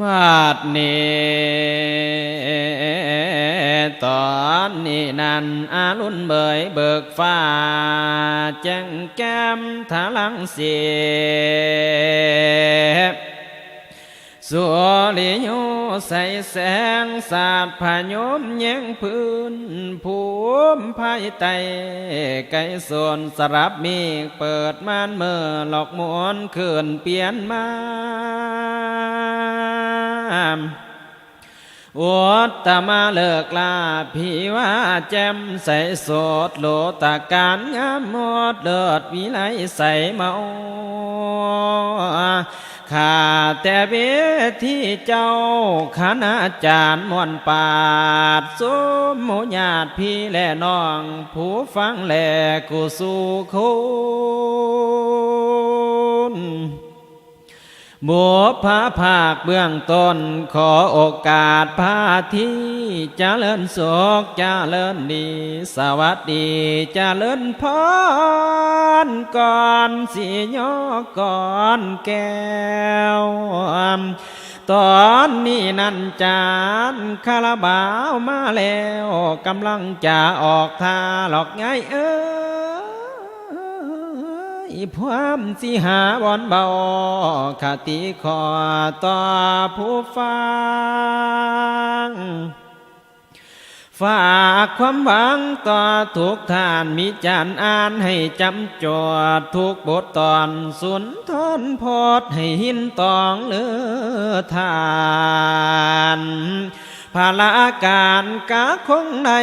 ບັດນີ້ ຕອນນີ້ນັ້ນ ອາລຸນເບີຍເບີກຟ້າ ແຈ້ງແຈ່ມທະລັງສີ ສຸລິໂຍໃສແສງ ສາດພະຍົມແຍງພື້ນ ພູມພາຍໃຕ້ໄກໂສນ ສະຫຼັບມີກເປີດມ່ານເມີ ຫຼອກໝູນຄືນປ່ຽນມາ ອຸດຕະມາເລີກລາ ພິວາແຈ່ມໃສໂສດ ໂລຕະການງາມໂມດເລີດ ວິໄລໃສເມົາ ຂ້າແຕ່ເວທີເຈົ້າ ຄະນະອາຈານມ່ວນປາດ ຊຸມໝູ່ຍາດພີ່ແລະນ້ອງ ຜູ້ຟັງແລຄູ່ສູ່ຄົນ ບຸບພາພາກເບື້ອງຕົ້ນ ຂໍໂອກາດພາທີ ຈະເລີນສຸກຈະເລີນດີ ສະຫວັດດີຈະເລີນພອນ ກ່ອນຊິຍໍກ່ອນແກ້ວ ຕອນນີ້ນັ້ນຈານຄາລາບາວມາແລ້ວ ກຳລັງຈະອອກທ່າ ຫຼອກຍາຍເອີຍ ພວມຊິຫາບ່ອນເບົາ ຄະຕິຂໍຕໍ່ຜູ້ຟັງ ຝາກຄວາມຫວັງຕໍ່ທຸກທ່ານ ມີຈານອ່ານໃຫ້ຈຳຈວດ ທຸກບົດຕອນສຸນທອນພອດ ໃຫ້ຫີນຕອງເລີທານ ພະລາການກະຄົງໄດ້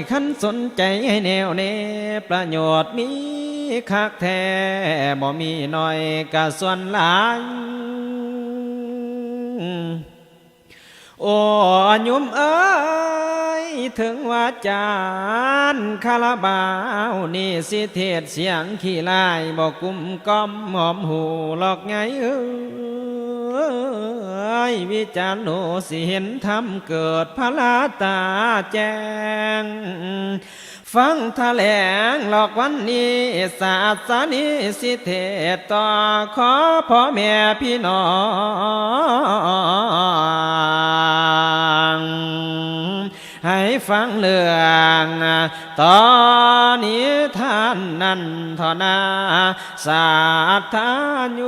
ຄັນສົນໃຈໃຫ້ແນ່ວແນ ປະໂຫຍດມີຄັກແທ້ ບໍ່ມີໜ້ອຍກະສ່ວນຫຼາຍ ໂອ້ ໂຍມເອີຍ ເຖິງວ່າຈານຄາລາບາວນີ້ ຊິເທດສຽງຂີ້ຮ້າຍ ບໍ່ກຸ້ມກ່ອມຫອມຫູ ຫຼອກຍາຍເອີຍ ວິຈານໂລ ຊິເຫັນທຳເກີດ ພະລາຕາແຈ້ງ ຟັງຖະແຫຼງຫຼອກວັນນີ້ ສາສະນີຊິເທດຕໍ່ ຂໍພໍ່ແມ່ພີ່ນ້ອງ ໃຫ້ຟັງເລື່ອງຕໍ່ນິທານນັ້ນເທາະນາ ສາທາໂຍ